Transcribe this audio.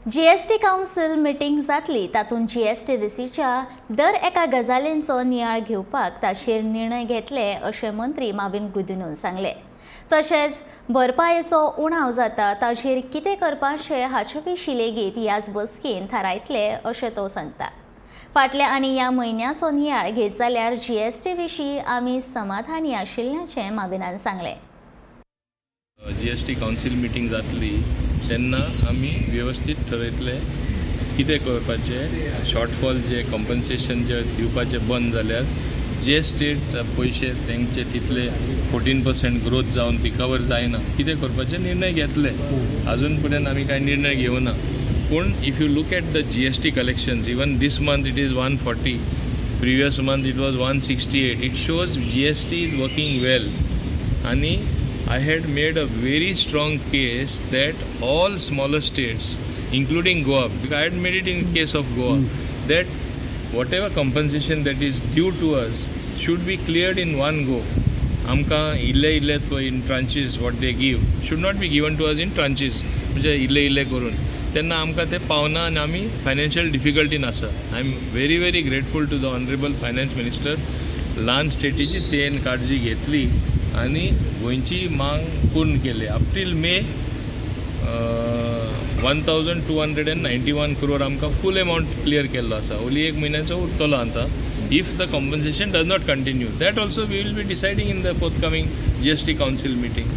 GST council meeting जातली, तातूंत GST विशींच्या दर एका गजालींचो नियाळ घेवपाक ताचेर निर्णय घेतले अशें मंत्री माविन गुदिन्होन सांगलें. तशेंच भरपायेचो उणाव जाता ताचेर कितें करपाचें हाचे विशीं लेगीत ह्याच बसकेन थारायतले अशें तो सांगता. फाटल्या आनी ह्या म्हयन्याचो नियाळ घेत जाल्यार जीएसटी विशीं आमी समाधानी आशिल्ल्याचें माविनान सांगलें. जीएसटी कावन्सील मिटींग जातली तेन्ना आमी वेवस्थीत ठरयतले कितें करपाचें. शॉर्टफॉल जे कॉम्पन्सेशन जे दिवपाचें बंद जाल्यार जे स्टेट पयशे तेंचे तितले 14% ग्रोथ जावन रिकवर जायना, कितें करपाचें निर्णय घेतले. अजून पर्यंत आमी कांय निर्णय घेवना, पूण if you look at the GST collections, even this month it is 140, previous month it was 168. It shows GST is working well. आणि I had made a very strong case that all smaller states, including Goa, because I had made it in case of Goa, that whatever compensation that is due to us should be cleared in one go. आमकां इल्ले इल्ले in tranches, what they give should not be given to us in tranches, म्हणजे इल्ले इल्ले करून तेन्ना आमकां तें पावना आनी आमी फायनान्शियल डिफिकल्टीन आसा. I am very very grateful to the honourable finance minister. ल्हान स्टेटीची तेन काळजी घेतली आनी गोंयची मांग पूर्ण केली. Up till May 1291 crore आमकां फूल एमावंट क्लियर केल्लो आसा. ओली एक म्हयन्याचो उरतलो आतां if the compensation does not continue. That also we will be deciding in the forthcoming GST council meeting.